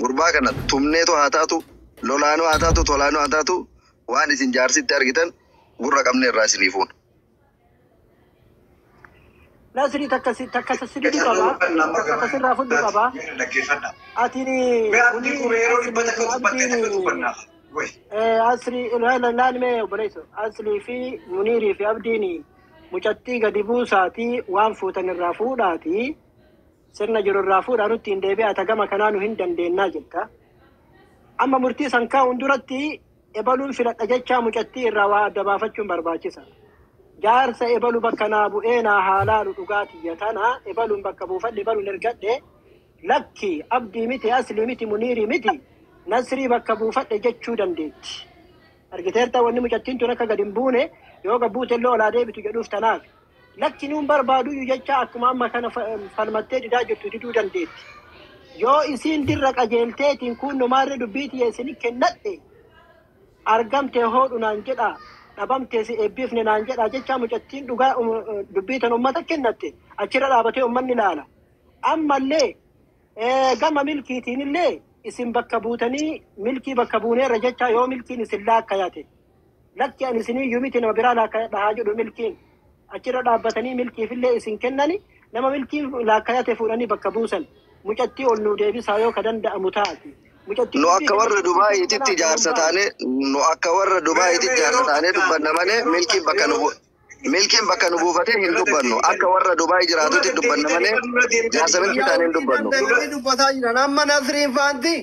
Gurbaa kana tumneetu haa taatu, lolaanuu haa taatu, tolaanuu haa taatu, waan isin jaarsitti argitan gurra qabne irraa isinii fuuna. Nasri takka takka sirrii qaba. Takka sirraa fudhu qaba. Ati Asri laal mee obboleesso, Aslii fi Muniirii fi Abdiin mucattii gadi buusaatii waan fuutan irraa fuudhaatii sirna jiru irraa fuudhaa nutti hin deebi'aa, gama kanaa nu hin dandeennaa jetta. Amma murtii san kaa'uun duratti ebaluun filadha jechaa mucattii irraa waa adda baafachuun barbaachisa. Jaarsa ebalu bakka naa bu'ee naa haa laalu, dhugaatiyya tana ebaluun bakka buufadhe, ebaluun ergadhe, lakki Abdii miti, Aslii miti, Muniirii miti, Nasrii bakka buufadhe jechuu dandeetti. Argiteerta, wanni mucattiin tun akka gad hin buune, yoo gabbuute illee olaa deebitu jedhuuf tanaaf. Lakki nuun barbaaduyyuu jecha akkuma amma kana falmattee didaa jirtu diduu dandeetti. Yoo isiin dirra qajeelteetiin kun numaarri dubbii tiyya isin kennadhe, argamte hoodhu naan jedha, dhabamte si eebbifne naan jedha jecha mucattiin dhugaa dubbii tan ummata kennatte achirra dhaabatee ummanni ilaala. Ammallee gama milkiitiin illee isin bakka buutanii milkii bakka buuneerra jecha yoo milkiin isin laakkayate, lakki ani isiniyyuu miti, nama biraa laakkayadha haa jedhu milkiin, achirra dhaabbatanii milkiifillee isin kennani, nama milkiin laakkayate fuudhanii bakka buusan, mucattii ol nuu deebisaa yoo ka danda'amu taate. Nu akka warra Dubaayiititti jaarsa taane, nu akka warra Dubaayiititti jaarsa taanee dubbanna malee milkiin bakka nu buufatee hin dubbannu. Akka warra Dubaay jiraatutti dubbanna malee jaarsa milkii taanee hin dubbannu. Dubbataa jiran amma Nasriin faanti.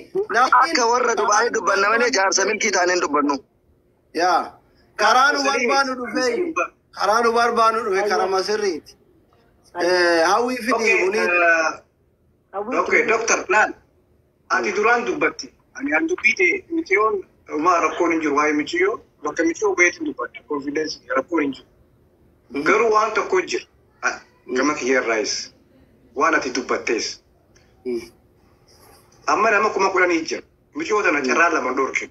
Akka warra Dubaay dubbanna malee jaarsa milkii taanee hin dubbannu. Yaa, karaa nu barbaannu dhufee, karaa nu barbaannu dhufe, karaa masirriiti. Hawwii fidii, Muniir. Okay, Doctor, laal. Ati duraan dubbatti. Ani an dubbii ta'e miciyoon homaa rakkoon hin jiru. Waa'ee miciyoo bakka miciyoo baheetiin dubbadha. Confidence rakkoon hin jiru. Garuu waan tokko jira. Gama kiyyarraayis. Waan ati dubbattees. Amma nama 10,000 jira. Miciyoo tana carraa lama dhorke.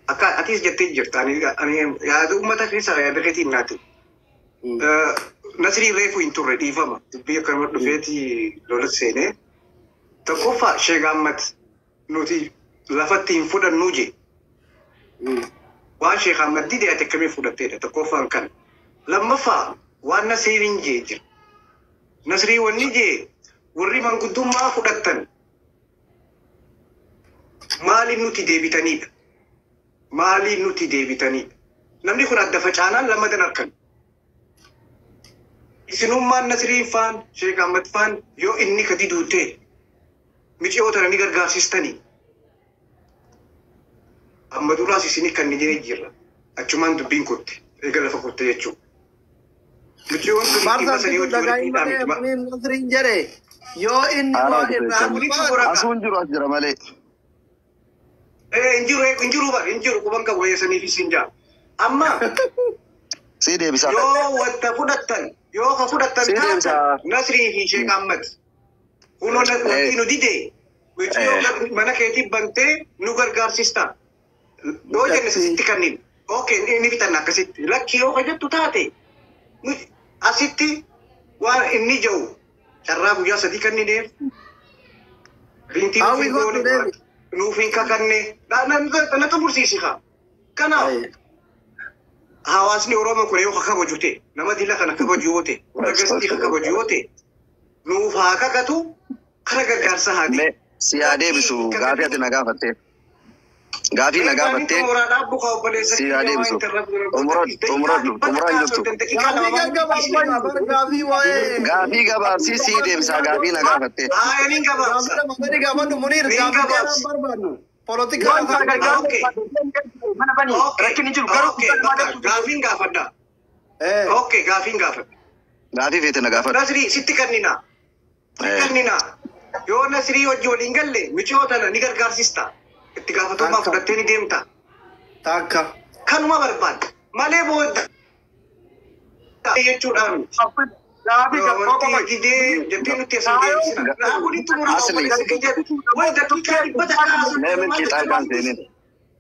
Akka atis jettee jirta. Ani yaada uummata keessaa yaada keetiin naati. Nasrii reefu hin turre, dhiifama. Dubbii akkanuma dhufeeti lola seenee. Tokkoffaa, Sheek Ahmad nuti lafatti hin fudhannuu je. Waan Sheek Ahmad dide ati akkamii fudhatteedha tokkoffaan kan. Lammaffaa, waan Nasriin jee jira. Nasrii wanni jee, warri manguddummaa fudhattan maaliin nuti deebitanidha? Maaliin nuti deebitanidha? Namni kun adda facaanaan lamadan harkan. Isinummaan Nasriin faan, Sheek Ahmad faan, yoo inni ka diduu ta'e miciyoo tana ni gargaarsistanii. Amma duraas isinii kan ni jee jirra. Achumaan dubbiin kutte. Eega lafa kutte jechuudha. Miciyoon tun dhimma sanii wajjin walitti hidhaa miti. Muniir, Nasriin jedhe yoo inni waa irraa Asuun jiru, as jira malee. Hin jiru, hin jiru bar, hin jiru, quban qabu saniif isin jaa. Amma Si deebisa. yoo wanta fudhattan, yoo ka fudhattan Si deebisa. taatan Nasrii fi Sheek Ahmad. Kunoo wanti nu dide miciyoo mana keetii bantee nu gargaarsista. Yoo jenne sitti kannin. Okay, inni fitan akkasitti. Lakki, yoo ka jettu taate asitti waan inni jiru carraa guyyaa 3 kannineef. Bintii nuuf Hawwi hin gootu goone, deemi. nuuf hin kakanne. Na xumursiisi haa. Kanaaf hawaasni Oromoo kun yoo ka kabaju ta'e, nama dila kana kabaju yoo ta'e, warra gastii ka kabaju yoo ta'e, nuuf haa kakatu, kara gargaarsa haa Mee si haa deebisu gaafii ati na gaafatte. Gaafii na gaafatte si haa deebisu. Xumuradhu, xumuraan jirtu. Gaafii gaggabaabaa, gaafii waa'ee. Gaafii gabaabsii sii deebisa gaafii na gaafatte. Haa, gabaabsa. Gaafii lama gadi gaafadhu, Muniir, Niin gaafii dheeraan gabaabsa. barbaadnu. Polotikaa Okay. Mana bani rakkinni jiru garuu Gaafiin gaafadha. Okay, gaafiin gaafadha. Gaafii feete na gaafadhu. Nasrii sitti kannina. Sitti kannina. Yoo Nasrii wajji waliin galle miciyoo tana ni gargaarsista. Itti gaafatamummaa Akka. fudhattee ni deemta. Takka. Kanuma barbaadda. Malee booda jechuudhaan miti. Gaafii Wanti didee jettee nutti asii deebisina. Kuni xumura. Asli. Way daqiiqaa 100 Mee milkii xaalqaan seenin.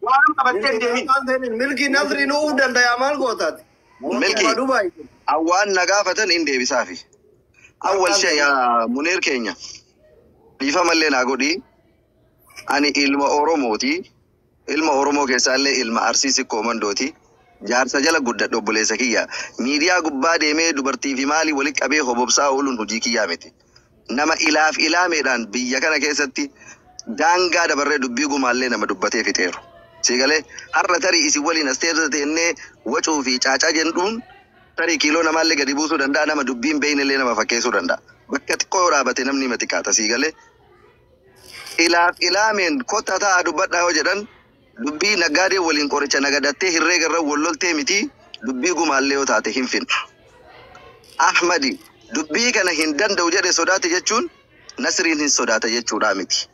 Waan qabattee hin deemin. Milkii, Nasrii nu uuf danda'a, maal gootaati? Milkii. Dubaay. Awwaan na gaafatan hin deebisaafi. Awwal shee yaa Muniir keenya. Dhiifama illee naa godhii. Ani ilma Oromooti. Ilma Oromoo keessaallee ilma Arsii Sikkoo Mandooti. Jaarsa jala guddadhe obboleessa kiyya. Miidiyaa gubbaa deemee dubartii fi maalii walitti qabee hobobsaa ooluun hojii kiyyaa miti. Nama ilaaf ilaameedhaan biyya kana keessatti daangaa dabarree dubbii gumaallee nama dubbatee fixeeru. Siigalee har'a tarii isin waliin as teessee wacuu fi caacaa jenduun tarii kiiloo namaallee gadi buusuu danda'a, nama dubbiin beeynillee nama fakkeessuu danda'a. Bakka xiqqoo yoo dhaabate namni hima xiqqaata siigalee. Ilaaf ilaameen kottaa taa'aa dubbadhaa yoo jedhan dubbii naggaadee waliin qoricha nagadattee herreega irra wal loltee miti, dubbii gumaallee yoo taate hin finna. Ahmadi dubbii kana hin danda'u jedhe sodaate jechuun Nasriin hin sodaata jechuudha miti.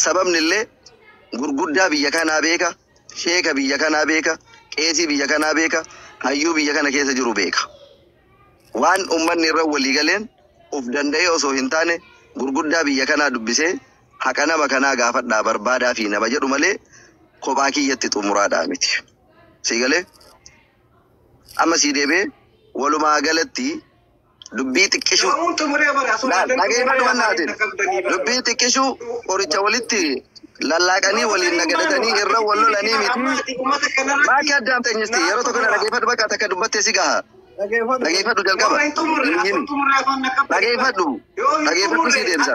Sababni illee gurguddaa biyya kanaa beeka, sheeka biyya kanaa beeka, qeesii biyya kanaa beeka, hayyuu biyya kana keessa jiru beeka. Waan uummanni irra walii galeen of danda'ee osoo hin taane gurguddaa biyya kanaa dubbisee haqa nama kanaa gaafadhaa barbaadaa fi nama jedhu malee kophaa kiyyatti xumuraadhaa miti. Siigalee amma sii deebi'ee walumaa galatti dubbii xiqqishuu dhageeffadhu mannaatiin dubbii xiqqishuu qoricha walitti lallaaqanii waliin nagadatanii irra wal lolanii miti. Baakii addaamteenyisti yeroo tokko na dhageeffadhu, bakka takka dubbattee si gaha. Dhageeffadhu jalqaba. Dhageeffadhu. Dhageeffadhu sii deebisa.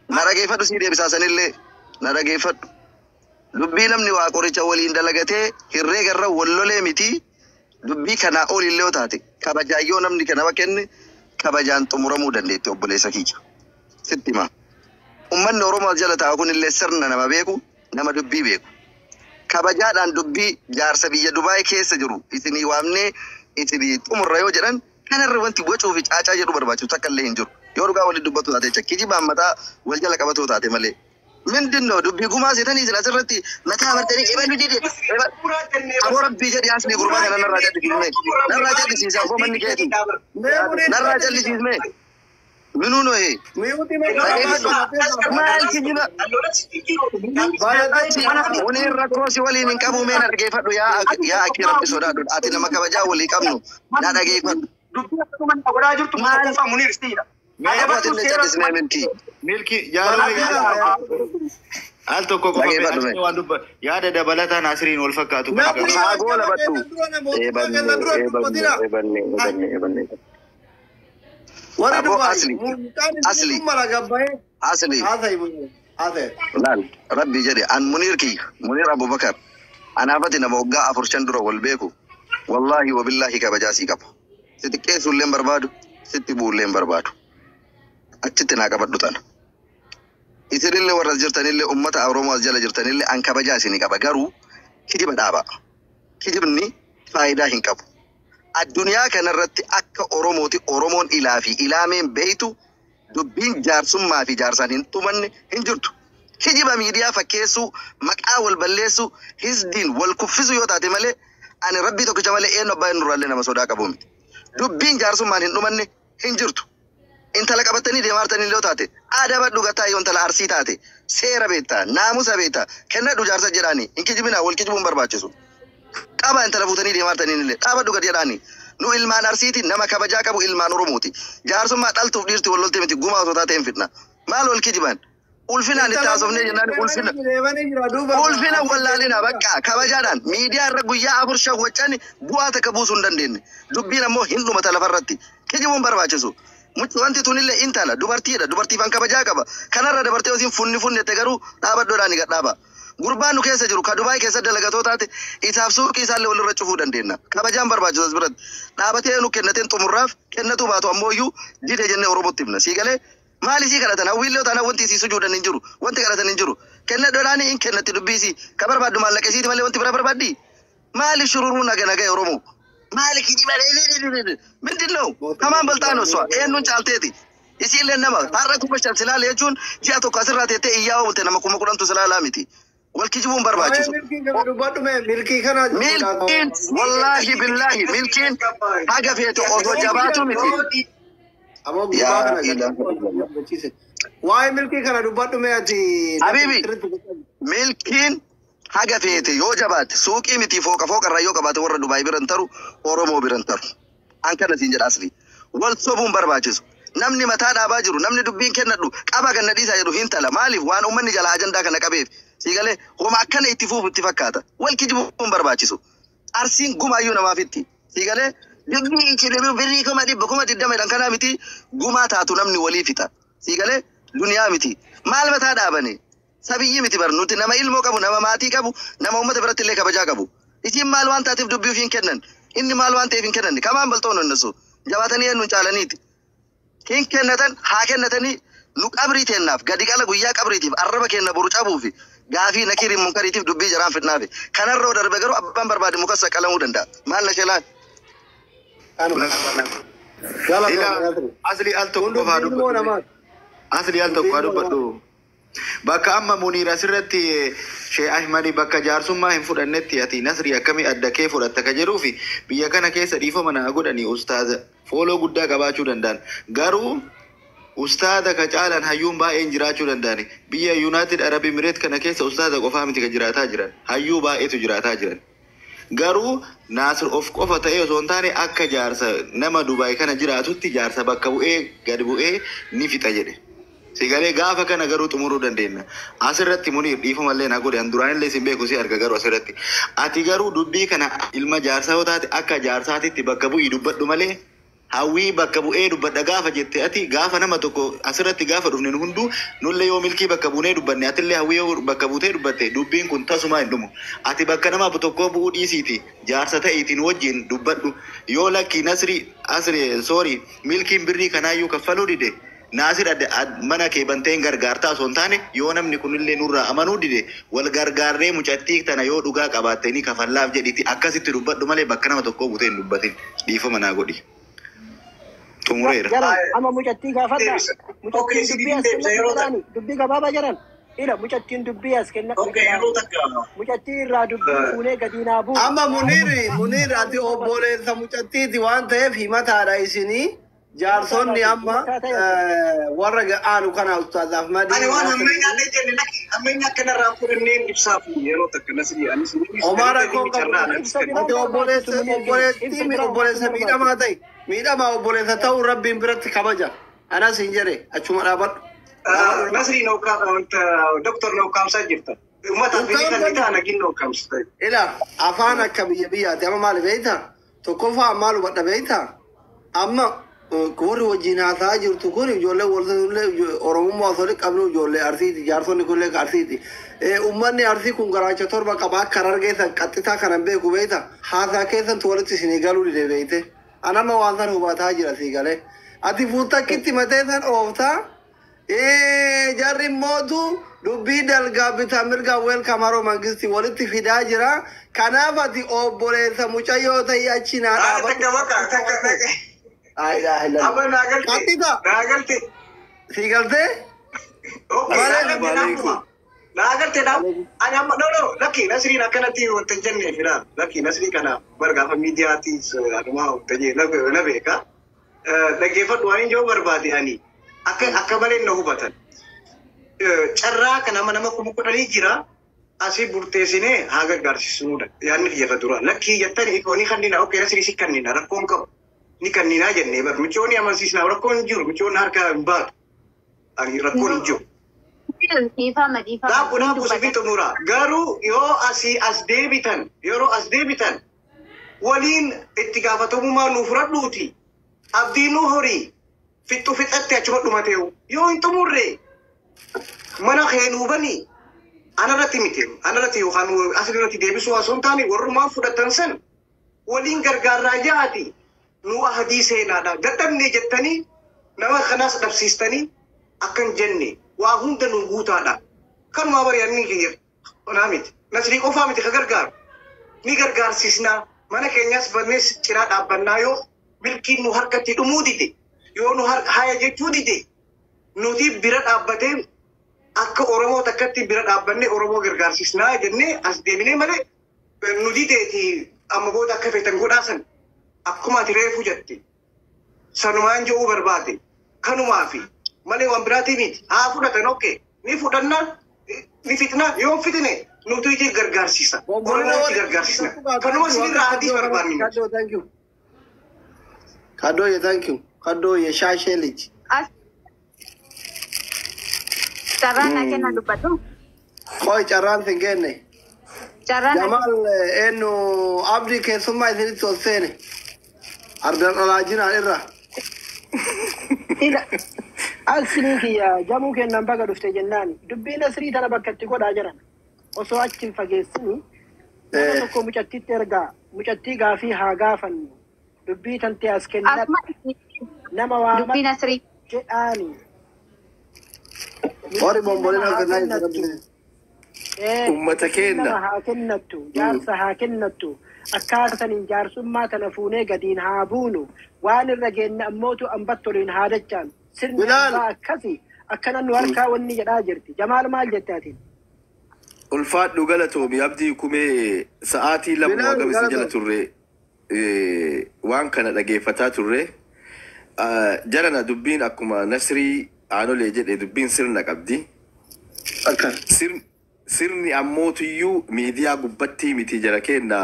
Na dhageeffadhu sii deebisaa sanillee na dhageeffadhu. Dubbii namni waa qoricha waliin dalagatee herreega irra wal lolee miti. Dubbii kanaa olillee yoo taate kabajaayyoo namni kana kenne kabajaan xumuramuu dandeetti obboleessa kiyya. Sitti hima. Uummanni Oromoo as jala taa'u kunillee sirna nama beeku, nama dubbii beeku. Kabajaadhaan dubbii jaarsa biyya Dubaay keessa jiru isinii waamnee isinii xumurra yoo jedhan kanarra wanti wacuu fi caacaa jedhu barbaachisu takka illee hin jiru. Yoo dhugaa waliin dubbatu taate jecha kijibaan mataa wal jala qabatoo taate malee. Mindinno dubbii gumaa seetanii isin asirratti mataa martanii ebalu jedhe. Aboo rabbii jedhi asli gurbaa kana narraa jallisiisme. Narraa jallisiisa aboo manni keeti. Narraa jallisiisme. Minuu nohe. Maal kijiba? Muniin rakkoo si waliin hin qabu mee na dhageeffadhu yaa akki rabbi sodaadhu. Ati nama kabajaa walii qabnu na dhageeffadhu. Maal Abbaatillee callisnee milkii. Milki jaalala al tokko qofa waan dubba yaada dabalataan Asiriin wal fakkaatu. Haa goola badhu. Eebanne eebanne eebanne eebanne eebanne. Warri Aboo Dubaay asli. Asli. Asli. Haasa'e. Laal rabbi jedhe an Muniir kiyya Muniir Abubakar anaafati nama waggaa 4-5 dura wal beeku wallaahi wabillaahi kabajaa sii qaba. Si xiqqeessuullee hin barbaadu, sitti bu'ullee hin barbaadu. Achitti naa qabadhu tana. Isinillee warra as jirtanillee uummata Oromoo as jala jirtanillee an kabajaa isinii qaba garuu kijiba dhaaba. Kijibni faayidaa hin qabu. Addunyaa kanarratti akka Oromooti Oromoon ilaa fi ilaameen beeytu dubbiin jaarsummaa fi jaarsaan hin tumanne hin jirtu. Kijiba miidiyaa fakkeessuu, maqaa wal balleessuu, hizdiin wal kuffisu yoo taate malee ani rabbii tokkicha malee eenyu abbaa inni duraallee nama sodaa qabu miti. Dubbiin jaarsummaan hin dhumanne hin jirtu. Intala qabatanii deemaa jirtanii yoo taate adabadhu gataa yoo intala Arsii taate seera beektaa, naamusa beektaa, kennadhu jaarsa jedhaani hin kijibinaa wal kijibuun barbaachisu. Qaba intala fuutanii deemaa jirtanii illee dhaabadhu gad jedhaani. Nu ilmaan Arsiiti nama kabajaa qabu ilmaan Oromooti. Jaarsummaa dhaltuuf dhiirti wal loltee miti gumaa osoo taate hin fitna. Maal wal kijiban? Ulfinaan itti haasofnee jennaan ulfina. Ulfina wallaalina bakka kabajaadhaan miidiyaa irra guyyaa 4-5 waccani bu'aa takka buusuu hin dandeenye. Dubbiin ammoo hin dhumata lafarratti. Kijibuun barbaachisu. Wanti tunillee intala dubartiidha dubartiifan kabajaa qaba. Kanarra dabartee osiin funni funnette garuu dhaabaddoodhaan ni gadhaaba. Gurbaan nu keessa jiru ka Dubaay keessa dalagatoo taate isaaf suuqii isaallee walirra cufuu dandeenya. Kabajaan barbaachisu as biratti. Dhaabatee nu kennateen xumurraaf kennatu baatu ammoo iyyuu dide jennee Oromootti himna. Sii galee maal isii kadhatan hawwiillee taanaan wanti isii sujuudan hin jiru wanti kadhatan hin jiru. Kennadhoodhaan hin kennatti dubbii isii ka barbaaddu maallaqa isiiti malee wanti bira barbaaddi. Maali shururuu naga naga Oromoo? Maali kijiba ምንድን ነው? ከማን በልጣ ነው እሷ? ይሄኑን caalteeti. Isiillee nama har'a 5,000 silaale jechuun ji'a tokko asirraa teettee iyyaa oolte nama 10,000 silaalaa miti. Wal kijibuun barbaachisu. Milkii kana Milkiin wallaahi billaahi milkiin haga feete osoo jabaatu miti. Aboo gurbaa kana waa'ee milkii kana dubbadhu mee ati. Habibi milkiin haga feete yoo jabaatte suuqii miti fooqa fooqarraa yoo qabaate warra Dubaay biran taru Oromoo biran taru. An kana siin jedha asli. Wal sobuun barbaachisu. Namni mataa dhaabaa jiru, namni dubbiin kennadhu qaba ganna dhiisaa jedhu hin tala. Maaliif waan uummanni jala ajandaa kana qabeef sii galee homa akkana itti fuufu itti fakkaata. Wal kijibuun barbaachisu. Arsiin gumaayyuu namaaf itti. Sii galee dubbii ichi birrii 100,000 20,000 kanaa miti gumaa taatu namni walii fixa. Sii galee duniyaa miti. Maal mataa dhaabani? Sabiyyi miti bar nuti nama ilmoo qabu, nama maatii qabu, nama uummata biratti illee kabajaa qabu. Isiin maal waan taateef dubbii ofii hin kennan? Inni maal waan ta'eef hin kennan? Kamaan balxoon onnasu. Jabaatanii eenyuun caalaniiti. Hin kennatan haa kennatanii nu qabrii teennaaf gadi qala guyyaa qabriitiif arraba kenna boru cabuufi gaafii nakiriin munkariitiif dubbii jaraan fidnaafi. Kanarra darbe garuu abbaan barbaade muka saqqalamuu danda'a. Maal na shelaan? Asli al tokko qofaa dubbadhu. Asli al tokko dubbadhu. Bakka amma Muniir asirratti Sheekh Ahmadi bakka jaarsummaa hin fudhannetti ati Nasrii akkamii adda kee fudhatta ka jedhuufi biyya kana keessa dhiifama naa godhanii ustaaza fooloo guddaa qabaachuu danda'an. Garuu ustaaza ka caalan hayyuun baay'een jiraachuu danda'ani. Biyya Yuunaayitid Arab Imireet kana keessa ustaaza qofaa miti ka jiraataa jiran. Hayyuu baay'eetu jiraataa jiran. Garuu Naasir of qofa ta'ee osoo hin taane akka jaarsa nama Dubaay kana jiraatutti jaarsa bakka bu'ee gad bu'ee ni fixa jedhe. Sigalee gaafa kana garuu xumuruu dandeenya. Asirratti Muniir dhiifamallee na godhe duraan illee sin beeku si arga garuu asirratti. Ati garuu dubbii kana ilma jaarsaa yoo taate akka jaarsaatitti bakka bu'ii dubbadhu malee hawwii bakka bu'ee dubbadha gaafa jette ati gaafa nama tokko asirratti gaafa dhufne hunduu nullee yoo milkii bakka buunee dubbanne atillee hawwii yoo bakka buutee dubbatte dubbiin kun tasumaa hin dhumu. Ati bakka nama tokkoo bu'uu dhiisiiti jaarsa ta'iitiin wajjin dubbadhu yoo lakkii Nasrii asri soorii milkiin birrii kanaayyuu kaffaluu dide. Naasir mana kee banteen gargaartaa osoo hin taane yoo namni kunillee nurraa amanuu dide wal gargaarree mucattii tana yoo dhugaa qabaatte ni kafallaaf jedhiti akkasitti dubbadhu malee bakka nama tokkoo buutee hin dubbatin dhiifama naa godhi. Xumureera. Jaran amma mucattii gaafadha. Mucattiin dubbii as kennadhu dubbii gabaabaa jaran. Ila mucattiin dubbii as kennadhu. Mucattii irraa dubbii fuunee gadi naa bu'u. Amma Muniir ati obboleessa mucattiiti waan ta'eef himataadha isinii. Jaarsonni amma warra aanu kana Ustaaz Ahmad. Ani waan ammayyaa illee jenne lakki ammayyaa akkanarraa fudhanneen ibsaaf yeroo takka Nasrii anis. Omaara koo qabu. Ati obboleessa miidhamaa ta'e miidhamaa obboleessa ta'uu Rabbiin biratti kabaja. Anas hin jedhe achuma dhaabadhu. Nasrii Doktor Nookaamsaa jirta. Uummata fi kan nagin Nookaamsa. Ila afaan akka biyya biyyaati amma maali beektaa? Tokkoffaa maal hubadha beektaa? Amma warri wajjin haasa'aa jirtu kun ijoollee wallee Oromummaa osoo qabnu ijoollee Arsiiti jaarsonni kunillee Arsiiti. Uummanni Arsii kun garaacha torba qaba akka harargeessan qaxxitaa kanan beeku beekta. Haasaa keessantu walitti isinii galuu dide beekte. Anama waan san hubataa jira sii galee. Ati fuuttakkitti matee san ooftaa. Jarri mootu dubbii dalgaa bitaa mirgaa weelkaam haroo mangisti walitti fidaa jira. Kanaaf ati obboleessa mucayyoo ta'ii achi naa dhaabatu. Abba naagaltee. Naagaltee. Si galtee? Naagaltee dha. Ani amma no no lakki Nasriin akkanatti wanta hin jennee fira. Lakki Nasrii kana bargaafa miidiyaatiis anuma wanta jee na beeka. Dhaggeeffadhu waan hin jiru barbaade ani akka malee na hubatan. Carraa kana nama 10,000 jira. Asii burteessinee haa gargaarsisuudha. Yaadni kiyya dura. Lakkii jettanii ni kannina okkee Nasrii si kannina rakkoon qabu. Ni kannina jennee bar michoonni amansiisnaa rakkoon hin jiru michoonni harka hin baatu. Ani rakkoon hin jiru. Dhiifama dhiifama. Dhaabu dhaabu si xumura. Garuu yoo asii as deebitan yeroo as deebitan waliin itti gaafatamummaa nu fudhadhuuti. Abdii nu horii fixu fixatte achuma dhumateewu yoo hin xumurre mana keenuu banii anarratti miti anarratti yookaan asirratti deebisuu osoo hin taane warrumaan fudhatan san waliin gargaarraa jaati. Nu ahadii seenaadha. Dadhabne jettanii nama kanaas dhabsiistanii akkan jenne waa hunda nu guutaadha. Kanumaa bari'anni kiyya onaa miti. Nasrii qofaa miti ka gargaaru. Ni gargaarsiisnaa. Mana keenyas bannees cinaa dhaabbannaa yoo milkiin nu harkatti dhumuu dide yoo nu haya jechuu dide nuti bira dhaabbatee akka Oromoo takkatti bira dhaabbannee Oromoo gargaarsiisnaa jennee as deebinee malee nu dideeti amma booda akka feetan godhaasan. Akkuma ati reefu jette sanumaan jedhuu barbaade kanumaafi malee waan biraatii miti haa fudhatan okkee ni fudhannaa ni fixnaa yoo hin fixne nuti iji gargaarsiisa Oromoo itti gargaarsiisna kanuma isinirraa adii barbaanni. Kaddooye thank you. Kaddooye shaashee liji. As carraan naa kenna dubbadhu. Qoy carraan sin kenne. Carraan naa Jamaal eenyu abdii keessummaa isinitti ol seene. Ardan alaajinaan irra. Ila asliin kiyya jamuu kennan baga dhufte jennaan dubbiin asrii tana bakka itti godhaa jiran osoo achi hin fageessini nama tokko mucattiitti ergaa mucattii gaafii haa gaafannu dubbii tantee as kennadhu Asuma nama waamad dubbiin asrii. jedhaani. Warri bomboliin Nama haa argannaa kennattu. jira. Uummata keenna. Nama haa kennattu, jaarsa haa kennattu. Akkaataniin jaarsummaa tana fuunee gadiin haa buunu. Waan irra geenye ammootu ambattoliin haa dachaan. Sirni Bilaal. abbaa akkasi akkana nu harkaa wanni jedhaa jirti. Jamaal maal jette atiin? Ulfaadhu galatoomi abdii kumee sa'aatii 2 Bilaal hagam isin jala galatoomi. turre waan kana dhageeffataa turre. Jarana dubbiin akkuma Nasrii Aanolee jedhe dubbiin sirna qabdi. Akkan. Sirni ammootiyyuu miidiyaa gubbattii miti jara kenna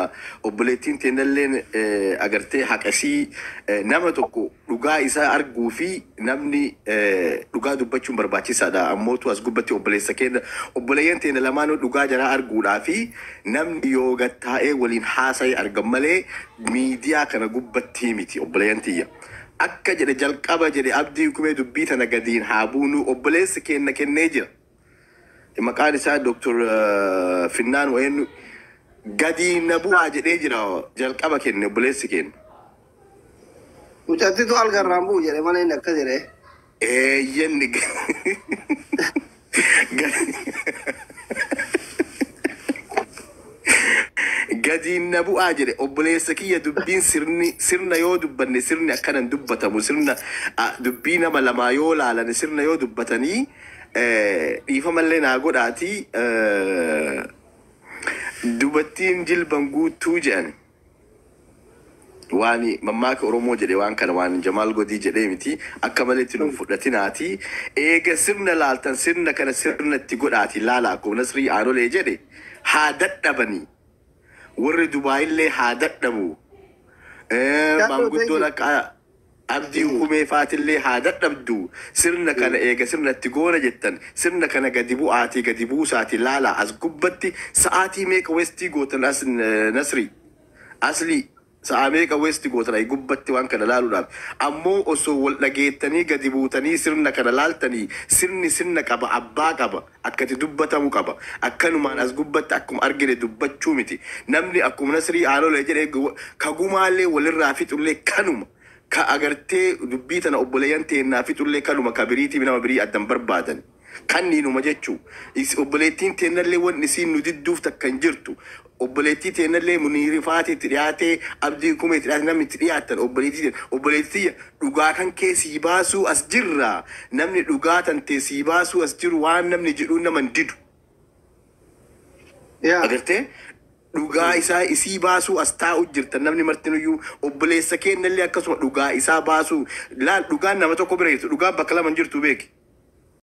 obboleettiin teennalleen agartee haqasii nama tokko dhugaa isaa arguu fi namni dhugaa dubbachuun barbaachisaadha. Ammootu as gubbatti obboleessa kenna obboleeyyan teenna lamaanuu dhugaa jaraa arguudhaa fi namni yoo gattaa'ee waliin haasa'e argan malee miidiyaa kana gubbattii miti obboleeyyan tiyya. Akka jedhe jalqaba jedhe abdii kumee dubbii tana gadiin haa buunu obboleessi kenna kennee jira. Maqaan isaa Dr. Finnaan Wayeen gadi na bu'aa jedhee jira jalqaba kenne obboleessi kenna. Mucattitu algarraan bu'u jedhe malee inni akkas jedhe. Eeyyanni gadi na bu'aa jedhe obboleessa kiyya dubbiin sirni sirna yoo dubbanne sirni akkanan dubbatamu sirna dubbii nama lamaa yoo laalan sirna yoo dubbatanii dhiifamallee naa godhaatii dubattiin jilban guutuu jedhan. Waan mammaaka Oromoo jedhe waan kana waan Jamaal Godii jedhee miti akka maletti nu fudhatinaati. Eega sirna laaltan sirna kana sirna itti godhaati laala akkuma Nasrii Aanolee jedhe haa dadhabanii. Warri Dubaayillee haa dadhabu. Maanguddoon akka Abdii Kumee faatillee haa dadhabdu. Sirna kana eega sirna itti goona jettan sirna kana gadi bu'aatii gadi buusaatii laala as gubbatti sa'aatii meeqa westii gootan as Nasrii. Asli sa'a meeqa westi gootan ay gubbatti waan kana laaluudhaaf. Ammoo osoo wal dhageettanii gadi buutanii sirna kana laaltanii sirni sirna qaba abbaa qaba akkati dubbatamu qaba. Akkanumaan as gubbatti akkuma argine dubbachuu miti. Namni akkuma Nasrii Aanolee jedhee kagumaallee walirraa fixullee kanuma. Ka agartee dubbii tana obboleeyyan teennaa fixullee kanuma ka biriitii nama birii addan barbaadan. Kanniinuma jechuu. Obboleettiin teennallee wanni isiin nu didduuf takka hin jirtu. Obboleettii teennallee muniirifaati itti dhiyaatee abdii kumee itti dhiyaate namni itti dhiyaatan obboleettii teenna. Obboleettii dhugaa kan kee sii baasuu as jirra. Namni dhugaa tan tee sii baasuu as jiru waan namni jedhuun nama hin didu. Yaa. Agartee dhugaa isaa isii baasuu as taa'u jirta namni martinuyyuu obboleessa keennallee akkasuma dhugaa isaa baasuu laal dhugaan nama tokko bira jirtu dhugaan bakka lama hin jirtu beeki.